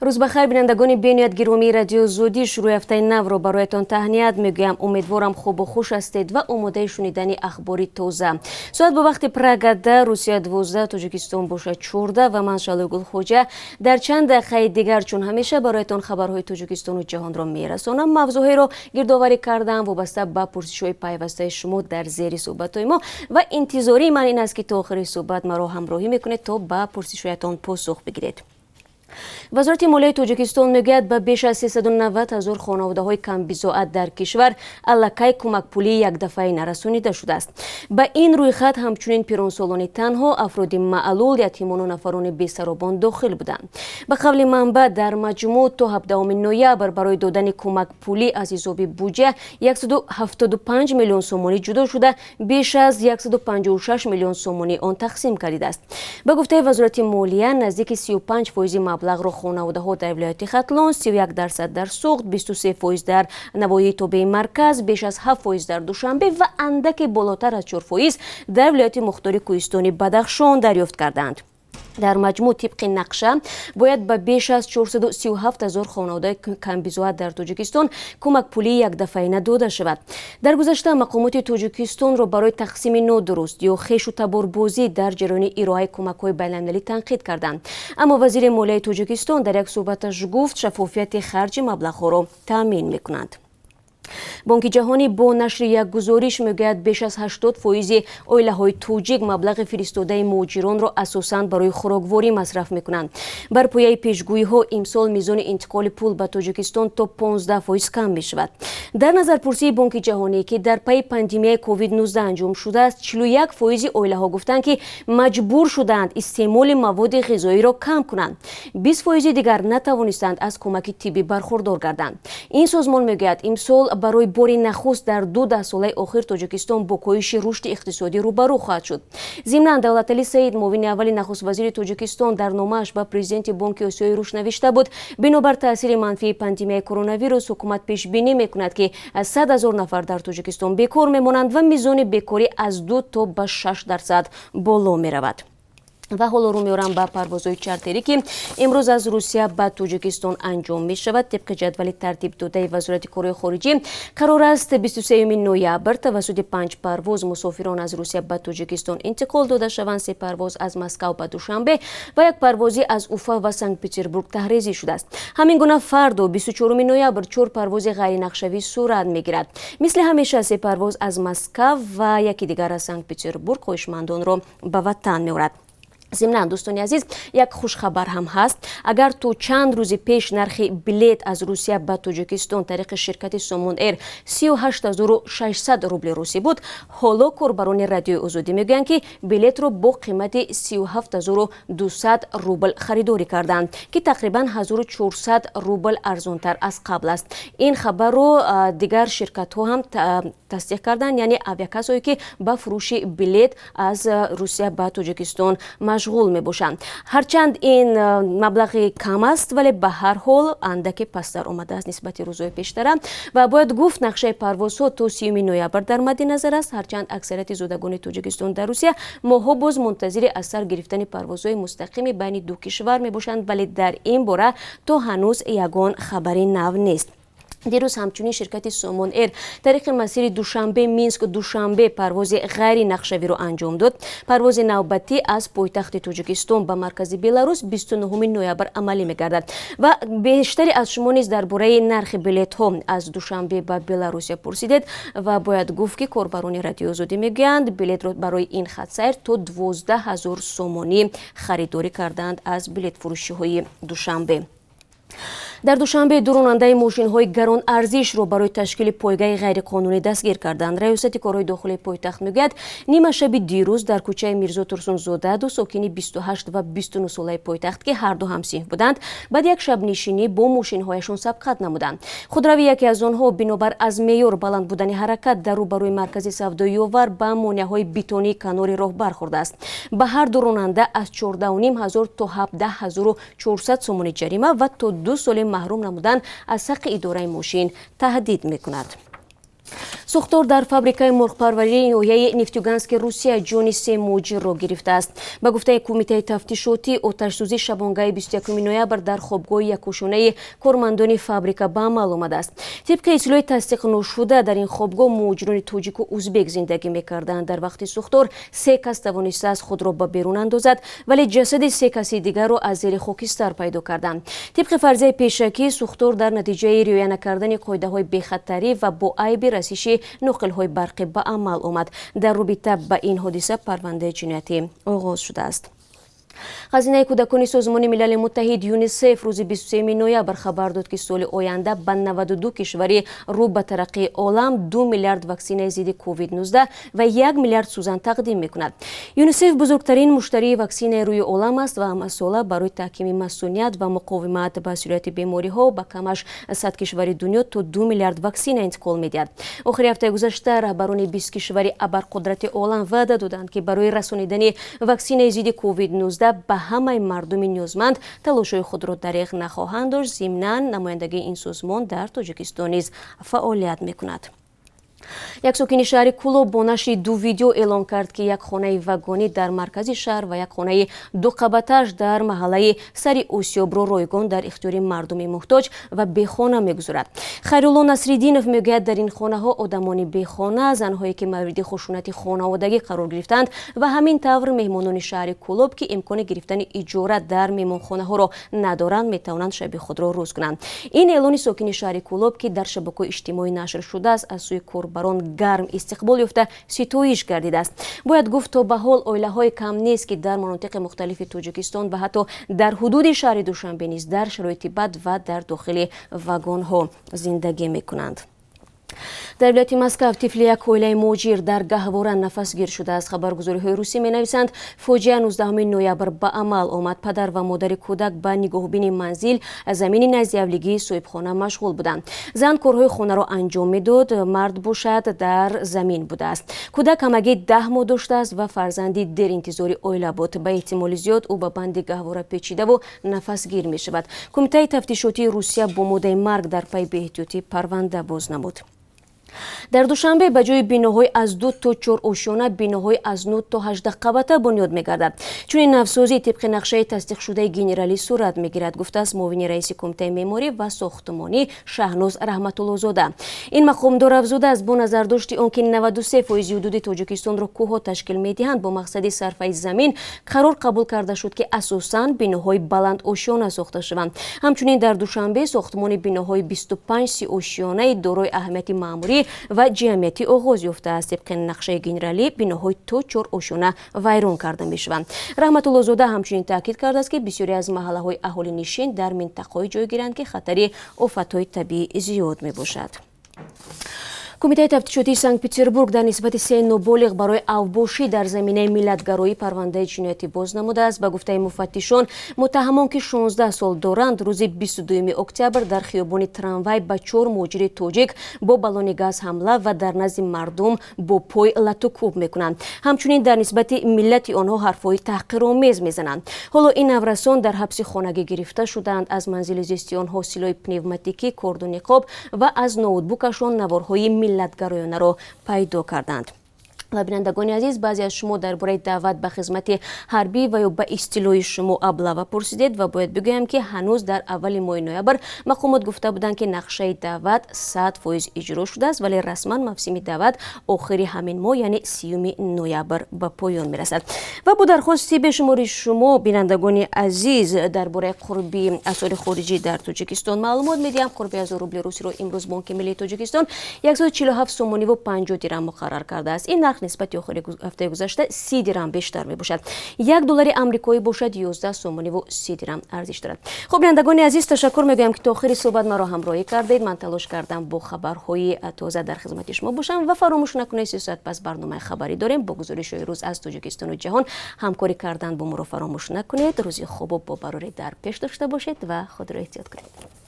Рӯз бахайр, бинандагони бениҳоят гиромии Радиои Озодӣ. Шурӯи ҳафтаи навро бароятон таҳният мегӯям. Умедворам, хубу хуш ҳастед ва омодаи шунидани ахбори тоза. Соат бо вақти Прага 10, Русия 12, Тоҷикистон бошад 14 ва ман, Шалои Гулхоҷа, дар чанд дақиқаи дигар, чун ҳамеша, бароятон хабарҳои Тоҷикистону ҷаҳонро мерасонам. Мавзӯъҳоеро гирдоварӣ кардам, вобаста ба пурсишҳои пайвастаи шумо дар зери суҳбатҳои мо, ва интизории ман ин аст, ки то охири суҳбат маро ҳамроҳӣ мекунед, то ба пурсишҳоятон посух бигиред. Вазорати молияи Тоҷикистон мегӯяд, ба беш аз 390 ҳазор хонаводаҳои камбизоат дар кишвар аллакай кӯмакпулии якдафъаӣ нарасонида шудааст. Ба ин рӯйхат ҳамчунин пиронсолони танҳо, афроди маълул, ятимону нафарони бесаробон дохил буданд. Ба қавли манбаъ, дар маҷмӯъ то 17 ноябр барои додани кӯмакпулӣ аз ҳисоби буҷа 175 миллион сомонӣ ҷудо шуда, беш аз 156 миллион сомонӣ он тақсим гардидааст. Ба гуфтаи Вазорати молия, наздики 35 фоизи маблағро хонаводаҳо дар вилояти Хатлон, 31% дар Суғд, 23% дар навоҳии тобеи марказ, беш аз 7% дар Душанбе ва андаке болотар аз 4% дар вилояти мухтори кӯҳистони Бадахшон дарёфт карданд. Дар маҷмӯъ, тибқи нақша, бояд ба беш аз 437 ҳазор хонаводаи камбизоат дар Тоҷикистон кӯмакпулии якдафъаина дода шавад. Дар гузашта мақомоти Тоҷикистонро барои тақсими нодуруст ё хешу таборбозӣ дар ҷараёни ироаи кӯмакҳои байналмилалӣ танқид карданд. Аммо вазири молияи Тоҷикистон дар як суҳбаташ гуфт, шаффофияти харҷи маблағҳоро таъмин мекунанд. Бонки Ҷаҳонӣ бо нашри як гузориш мегӯяд, беш аз 80 фоизи оилаҳои тоҷик маблағи фиристодаи муҳоҷиронро асосан барои хӯрокворӣ масраф мекунанд. Бар пояи пешгӯиҳо, имсол мизони интиқоли пул ба Тоҷикистон то 15% кам мешавад. Дар назарпурсии Бонки Ҷаҳонӣ, ки дар пайи пандемияи COVID-19 анҷом шудааст, 41 фоизи оилаҳо гуфтанд, ки маҷбур шудаанд истеъмоли маводи ғизоиро кам кунанд. 20 фоизи дигар натавонистанд аз кӯмаки тиббӣ бархурдор гарданд. Ин созмон мегӯяд, имсол барои бори нахуст дар ду даҳсолаи охир Тоҷикистон бо коҳиши рушди иқтисодӣ рӯбарӯ хоҳад шуд. Зимнан, Давлаталӣ Саид, муовини аввали нахуствазири Тоҷикистон, дар номааш ба президенти Бонки Осиёи Рушд навишта буд, бинобар таъсири манфии пандемияи коронавирус, ҳукумат пешбинӣ мекунад, ки 100 000 нафар дар Тоҷикистон бекор мемонанд ва мизони бекорӣ аз 2 то ба 6% боло меравад. Ва ҳоло рӯ меорам ба парвозҳои чартерӣ, ки имрӯз аз Русия ба Тоҷикистон анҷом мешавад. Тибқи ҷадвали тартиб додаи Вазорати корҳои хориҷӣ, қарор аст, 23 ноябр тавассути панҷ парвоз мусофирон аз Русия ба Тоҷикистон интиқол дода шаванд. Се парвоз аз Москав ба Душанбе ва як парвозӣ аз Уфа ва Санкт Петербург таҳрезӣ шудааст. Ҳамин гуна фардо, 24 ноябр, чор парвози ғайринақшавӣ сурат мегирад. Мисли ҳамеша, се парвоз аз Москав ва яки дигар аз Санкт Петербург хоҳишмандонро ба ватан меорад. Зимнан, дӯстони азиз, як хушхабар ҳам ҳаст. Агар то чанд рӯзи пеш нархи билет аз Русия ба Тоҷикистон тариқи ширкати Сомон Эйр 38 600 рубли русӣ буд, ҳоло корбарони Радиои Озодӣ мегӯянд, ки билетро бо қимати 37 200 рубл харидорӣ карданд, ки тақрибан 1400 рубл арзонтар аз қабл аст. Ин хабарро дигар ширкатҳо ҳам тасдиқ карданд, яъне авиакассое, ки ба фурӯши билет аз Русия ба Тоҷикистон машғул мебошанд. Ҳарчанд ин маблағи кам аст, вале ба ҳар ҳол андаке пасттар омадааст нисбати рӯзҳои пештара. Ва бояд гуфт, нақшаи парвозҳо то 30 ноябр дар мадди назар аст. Ҳарчанд аксарияти зодагони Тоҷикистон дар Русия моҳҳо боз мунтазири аз сар гирифтани парвозҳои мустақими байни ду кишвар мебошанд, вале дар ин бора то ҳанӯз ягон хабари нав нест. Дирӯз ҳамчунин ширкати Сомон Эйр тариқи масири Душанбе, Минск, Душанбе парвози ғайринақшавиро анҷом дод. Парвози навбатӣ аз пойтахти Тоҷикистон ба маркази Беларус 29 ноябр амалӣ мегардад. Ва бештаре аз шумо низ дар бораи нархи билетҳо аз Душанбе ба Беларусия пурсидед ва бояд гуфт, ки корбарони Радиои Озодӣ мегӯянд, билетро барои ин хатсайр то 12 000 сомонӣ харидорӣ карданд аз билетфурӯшиҳои Душанбе. Дар Душанбе ду ронандаи мошинҳои гаронарзишро барои ташкили пойгаи ғайриқонунӣ дастгир карданд. Раёсати корҳои дохилии пойтахт мегӯяд, нимашаби дирӯз дар кӯчаи Мирзо Турсунзода ду сокини 28 ва 29 солаи пойтахт, ки ҳарду ҳамсинф буданд, баъд як шабнишинӣ бо мошинҳояшон сабқат намуданд. Худрави яке аз онҳо бинобар аз меъёр баланд будани ҳаракат дар рӯбарӯи маркази савдои Ёвар ба монеаҳои бетонии канори роҳ бархӯрдааст. Ба ҳар ду ронанда аз 14 500 то 17 400 сомонӣ ҷарима ва то 2 соли маҳрум намудан аз ҳаққи идораи мошин таҳдид мекунад. Сӯхтор дар фабрикаи мурғпарварии ноҳияи Нефтеюгански Русия ҷони се муҳоҷирро гирифтааст. Ба гуфтаи кумитаи тафтишотӣ, оташсӯзӣ шабонгаи 21 ноябр дар хобгоҳи якошонаи кормандони фабрика ба амал омадааст. Тибқи иттилои тасдиқношуда, дар ин хобгоҳ муҳоҷирони тоҷику узбек зиндагӣ мекарданд. Дар вақти сӯхтор се кас тавонистааст худро ба берун андозад, вале ҷасади се каси дигарро аз зери хокистар пайдо карданд. Тибқи фарзияи пешакӣ, сӯхтор дар натиҷаи риоя накардани қоидаҳои бехатарӣ ва бо айби расиши ноқилҳои барқӣ ба амал омад. Дар робита ба ин ҳодиса парвандаи ҷиноятӣ оғоз шудааст. Хазинаи кӯдакони Созмони Милали Муттаҳид ЮНИСЕФ рӯзи 23 ноябр хабар дод, ки соли оянда ба 92 кишвари рӯ ба тараққии олам 2 миллиард ваксинаи зидди COVID-19 ва 1 миллиард сӯзан тақдим мекунад. ЮНИСЕФ бузургтарин муштарии ваксинаи рӯи олам аст ва ҳамасола барои таҳкими масуният ва муқовимат ба сирояти бемориҳо ба камаш 100 кишвари дунё то 2 миллиард ваксина интиқол медиҳад. Охири ҳафтаи гузашта раҳбарони 20 кишвари абарқудрати олам ваъда доданд, ки барои расонидани ваксинаи зидди COVID-19 ба ҳамаи мардуми ниёзманд талошҳои худро дареғ нахоҳанд дошт. Зимнан, намояндагии ин созмон дар Тоҷикистон низ фаъолият мекунад. Як сокини шаҳри Кӯлоб бо нашри ду видео эълон кард, ки як хонаи вагонӣ дар маркази шаҳр ва як хонаи дуқабаташ дар маҳаллаи Сари Осиёбро ройгон дар ихтиёри мардуми муҳтоҷ ва бехона мегузорад. Хайрулло Насриддинов мегӯяд, дар ин хонаҳо одамони бехона, занҳое, ки мавриди хушунати хонаводагӣ қарор гирифтаанд, ва ҳамин тавр меҳмонони шаҳри Кӯлоб, ки имкони гирифтани иҷора дар меҳмонхонаҳоро надоранд, метавонанд шаби худро рӯз кунанд. Ин эълони сокини шаҳри Кӯлоб, ки дар шабакаҳои иҷтимоӣ нашр шудааст, аз сӯи корбарон гарм истиқбол ёфта, ситоиш гардидааст. Бояд гуфт, то ба ҳол оилаҳои кам нест, ки дар манотиқи мухталифи Тоҷикистон ва ҳатто дар ҳудуди шаҳри Душанбе низ дар шароити бад ва дар дохили вагонҳо зиндагӣ мекунанд. Дар вилояти Москав тифли як оилаи муҳоҷир дар гаҳвора нафасгир шудааст. Хабаргузориҳои русӣ менависанд, фоҷиа 19 ноябр ба амал омад. Падар ва модари кӯдак ба нигоҳубини манзил, замини назди ҳавлигии соҳибхона машғул буданд. Зан корҳои хонаро анҷом медод, мард бошад, дар замин будааст. Кӯдак ҳамагӣ 10 моҳ доштааст ва фарзанди деринтизори оила буд. Ба эҳтимоли зиёд, ӯ ба банди гаҳвора печидаву нафасгир мешавад. Кумитаи тафтишотии Русия бо моддаи марг дар пайи беэҳтиётӣ парванда боз намуд. Дар Душанбе ба ҷои биноҳои аз ду то чор ошёна биноҳои аз 9 то 18 қабата бунёд мегардад. Чунин навсозӣ тибқи нақшаи тасдиқшудаи генералӣ сурат мегирад, гуфтааст муовини раиси кумитаи меъморӣ ва сохтмонӣ Шаҳноз Раҳматуллозода. Ин мақомдор афзудааст, бо назардошти он ки 93 фоизи ҳудуди Тоҷикистонро кӯҳҳо ташкил медиҳанд, бо мақсади сарфаи замин қарор қабул карда шуд, ки асосан биноҳои баландошёна сохта шаванд. Ҳамчунин дар Душанбе сохтмони биноҳои 25-30 ошёнаи дорои аҳамияти маъмурӣ ва ҷамъиятӣ оғоз ёфтааст. Тибқи нақшаи генералӣ, биноҳои то чор ошёна вайрон карда мешаванд. Раҳматуллозода ҳамчунин таъкид кардааст, ки бисёре аз маҳаллаҳои аҳолинишин дар минтақаҳое ҷойгиранд, ки хатари офатҳои табиӣ зиёд мебошад. Кумитаи тафтишотии Санкт Петербург дар нисбати се ноболиғ барои авбошӣ дар заминаи миллатгароӣ парвандаи ҷиноятӣ боз намудааст. Ба гуфтаи муфаттишон, муттаҳамон, ки 16 сол доранд, рӯзи 22 октябр дар хиёбони Трамвай ба чор муҳоҷири тоҷик бо баллони газ ҳамла ва дар назди мардум бо пой латукӯб мекунанд. Ҳамчунин дар нисбати миллати онҳо ҳарфҳои таҳқиромез мезананд. Ҳоло ин наврасон дар ҳабси хонагӣ гирифта шудаанд. Аз манзили зисти онҳо силоҳи пневматикӣ, корду ниқоб ва аз ноутбукашон наворҳои миллатгароёнаро пайдо карданд. Ва, бинандагони азиз, баъзе аз шумо дар бораи даъват ба хизмати ҳарбӣ ва ё ба истилоҳи шумо облава пурсидед. Ва бояд бигӯям, ки ҳанӯз дар аввали моҳи ноябр мақомот гуфта буданд, ки нақшаи даъват 100% иҷро шудааст, вале расман мавсими даъват охири ҳамин моҳ, яъне 30-юми ноябр, ба поён мерасад. Ва бо дархости бешумори шумо, бинандагони азиз, дар бораи қурби асъори хориҷӣ дар Тоҷикистон маълумот медиҳам. Қурби 1000 рубли русиро имрӯз Бонки миллии Тоҷикистон 147 сомониву 50 дирам муқаррар кардааст. Ин нарх нисбати охири ҳафтаи гузашта 30 дирам бештар мебошад. 1 доллари амрикоӣ бошад, 11 сомониву 30 дирам арзиш дорад. Хуб, бинандагони азиз, ташаккур мегӯям, ки то охири суҳбат маро ҳамроҳӣ кардед. Ман талош кардам бо хабарҳои тоза дар хизмати шумо бошам. Ва фаромӯш накунед, 3 соат пас барномаи хабарӣ дорем бо гузоришҳои рӯз аз Тоҷикистону ҷаҳон. Ҳамкорӣ кардан бо моро фаромӯш накунед. Рӯзи хубу бобарорӣ дар пеш дошта бошед ва худро эҳтиёт кунед.